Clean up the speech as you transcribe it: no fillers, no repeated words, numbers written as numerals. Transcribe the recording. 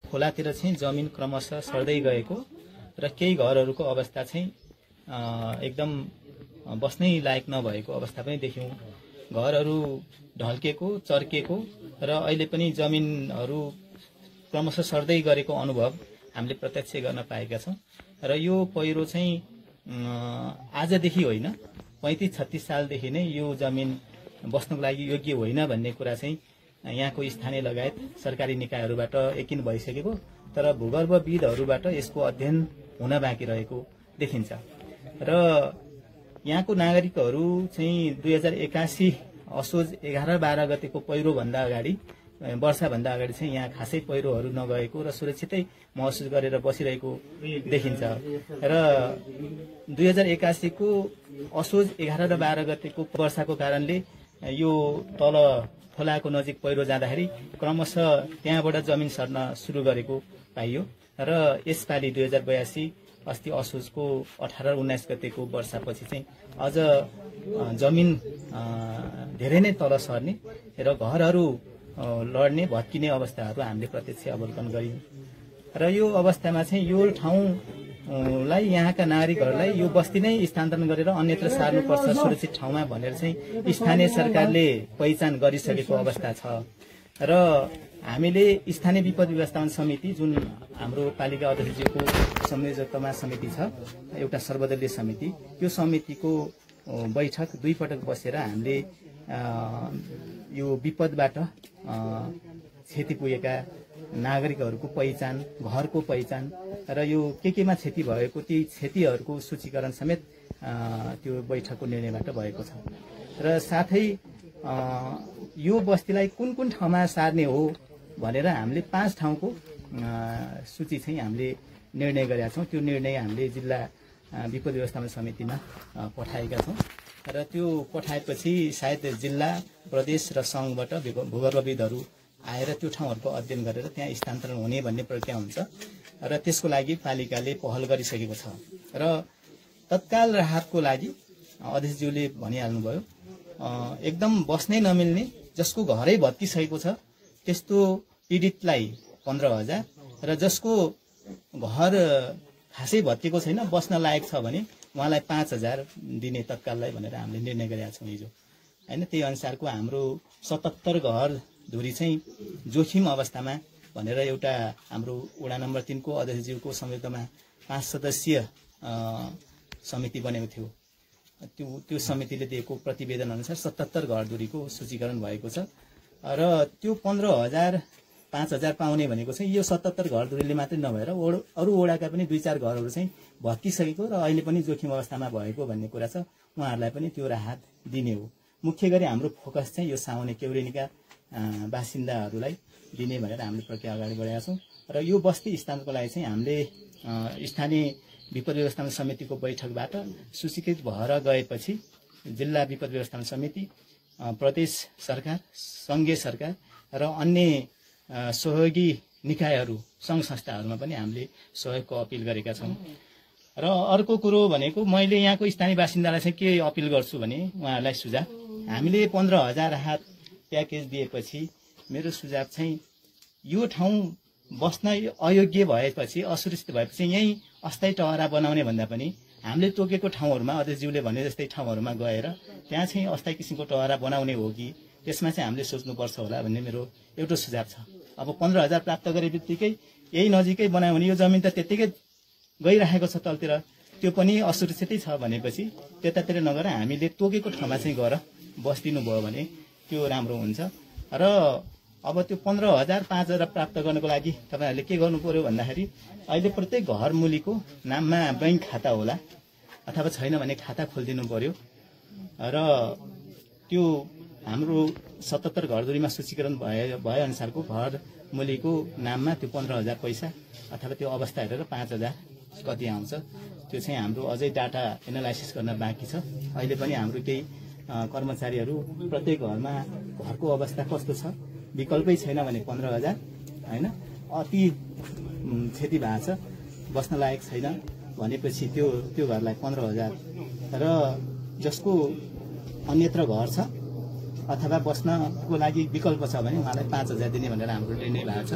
खोलातिर चाहिँ जमिन क्रमशः सर्दै गएको र केही घरहरूको अवस्था चाहिँ एकदम बस्नै लायक नभएको अवस्था पनि देख्यौं। घरहरू ढल्केको, चर्केको र अहिले पनि जमिनहरू क्रमशः सर्दै गरेको अनुभव हामीले प्रत्यक्ष गर्न पाएका छौं। र यो पहिरो चाहिँ आजदेखि होइन, 35-36 सालदेखि नै यो जमिन बस्नको लागि योग्य होइन भन्ने कुरा चाहिँ यहाँको स्थानीय लगायत सरकारी निकायहरूबाट यकिन भइसकेको, तर भूगर्भविदहरूबाट यसको अध्ययन हुन बाँकी रहेको देखिन्छ। र यहाँको नागरिकहरू चाहिँ 2081 असोज 11-12 गतेको पहिरोभन्दा अगाडि, वर्षाभन्दा अगाडि चाहिँ यहाँ खासै पहिरोहरू नगएको र सुरक्षितै महसुस गरेर बसिरहेको देखिन्छ। र 2081 को असोज 11 र 12 गतेको वर्षाको कारणले यो तल खोलाको नजिक पहिरो जाँदाखेरि क्रमशः त्यहाँबाट जमिन सर्न सुरु गरेको पाइयो। र यसपालि 2082 अस्ति असोजको 18-19 गतेको वर्षापछि चाहिँ अझ जमिन धेरै नै तल सर्ने र घरहरू लड्ने, भत्किने अवस्थाहरू हामीले प्रत्यक्ष अवलोकन गर्यौं। र यो अवस्थामा चाहिँ यो ठाउँलाई, यहाँका नागरिकहरूलाई यो बस्ती नै स्थानान्तरण गरेर अन्यत्र सार्नुपर्छ सुरक्षित ठाउँमा भनेर चाहिँ स्थानीय सरकारले पहिचान गरिसकेको अवस्था छ। र हामीले स्थानीय विपद व्यवस्थापन समिति, जुन हाम्रो पालिका अध्यक्षज्यूको संयोजकतामा समिति छ, एउटा सर्वदलीय समिति, यो समितिको बैठक 2 पटक बसेर हामीले यो विपदबाट क्षति पुगेका नागरिकहरूको पहिचान, घरको पहिचान र यो केमा क्षति भएको ती क्षतिहरूको सूचीकरण समेत त्यो बैठकको निर्णयबाट भएको छ। र साथै यो बस्तीलाई कुन कुन ठाउँमा सार्ने हो भनेर हामीले 5 ठाउँको सूची चाहिँ हामीले निर्णय गरेका छौं। त्यो निर्णय हामीले जिल्ला विपद व्यवस्थापन समितिमा पठाएका छौं। र त्यो पठाएपछि सायद जिल्ला, प्रदेश र संघबाट भूगर्भविदहरू आएर त्यो ठाउँहरूको अध्ययन गरेर त्यहाँ स्थानान्तरण हुने भन्ने प्रक्रिया हुन्छ। र त्यसको लागि पालिकाले पहल गरिसकेको छ। र तत्काल राहतको लागि अध्यक्षज्यूले भनिहाल्नुभयो, एकदम बस्नै नमिल्ने, जसको घरै भत्किसकेको छ त्यस्तो पीडितलाई 15,000 र जसको घर खासै भत्किएको छैन, बस्न लायक छ भने उहाँलाई 5,000 दिने तत्काललाई भनेर हामीले निर्णय गरेका छौं हिजो, हैन। त्यही अनुसारको हाम्रो 77 घर धुरी चाहिँ जोखिम अवस्थामा भनेर एउटा हाम्रो वडा नम्बर 3 को अध्यक्षज्यूको संयोजकतामा 5 सदस्यीय समिति बनेको थियो। त्यो समितिले दिएको प्रतिवेदन अनुसार 77 घर धुरीको सूचीकरण भएको छ। र त्यो 15,000 5,000 पाउने भनेको चाहिँ यो 77 घर धुरीले मात्रै नभएर अरू वडाका पनि 2-4 घरहरू चाहिँ भत्किसकेको र अहिले पनि जोखिम अवस्थामा भएको भन्ने कुरा छ। उहाँहरूलाई पनि त्यो राहत दिने हो। मुख्य गरी हाम्रो फोकस चाहिँ यो साउने केउरेनीका बासिन्दाहरूलाई दिने भनेर हामीले प्रक्रिया अगाडि बढाएका छौं। र यो बस्ती स्थानको लागि चाहिँ हामीले स्थानीय विपद व्यवस्थापन समितिको बैठकबाट सूचीकृत भएर गएपछि जिल्ला विपद व्यवस्थापन समिति, प्रदेश सरकार, संघीय सरकार र अन्य सहयोगी निकायहरू, संघ संस्थाहरूमा पनि हामीले सहयोगको अपिल गरेका छौं। र अर्को कुरो भनेको, मैले यहाँको स्थानीय बासिन्दालाई चाहिँ के अपिल गर्छु भने, उहाँहरूलाई सुझाव, हामीले 15,000 राहत प्याकेज दिएपछि मेरो सुझाव चाहिँ यो ठाउँ बस्न अयोग्य भएपछि, असुरक्षित भएपछि यही अस्थायी टहरा बनाउने भन्दा पनि हामीले तोकेको ठाउँहरूमा, अध्यक्षज्यूले भने जस्तै ठाउँहरूमा गएर त्यहाँ चाहिँ अस्थायी किसिमको टहरा बनाउने हो कि, त्यसमा चाहिँ हामीले सोच्नुपर्छ होला भन्ने मेरो एउटा सुझाव छ। अब 15,000 प्राप्त गरे बित्तिकै यही नजिकै बनायो भने यो जमिन त त्यतिकै गइरहेको छ तलतिर, त्यो पनि असुरक्षितै छ भनेपछि त्यतातिर नगएर हामीले तोकेको ठाउँमा चाहिँ गएर बस्दिनु भयो भने त्यो राम्रो हुन्छ। र अब त्यो 15,000 5,000 प्राप्त गर्नको लागि तपाईहरुले के गर्नु पर्यो भन्दाखेरि, अहिले प्रत्येक घर मूलीको नाममा बैंक खाता होला अथवा छैन भने खाता खोलिदिनु पर्यो। र त्यो हाम्रो 77 घरधुरीमा सूचीकरण भए अनुसारको घर मूलीको नाममा त्यो 15,000 पैसा अथवा त्यो अवस्था हेरेर 5,000 कति आउँछ त्यो चाहिँ हाम्रो अझै डाटा एनालाइसिस गर्न बाँकी छ। अहिले पनि हाम्रो केही कर्मचारीहरू प्रत्येक घरमा घरको अवस्था कस्तो छ, विकल्पै छैन भने 15,000 हैन, अति क्षति भएको छ, बस्न लायक छैन भनेपछि त्यो घरलाई 15,000 र जसको अन्यत्र घर छ अथवा बस्नको लागि विकल्प छ भने उहाँलाई 5,000 दिने भनेर हाम्रो निर्णय भएको छ।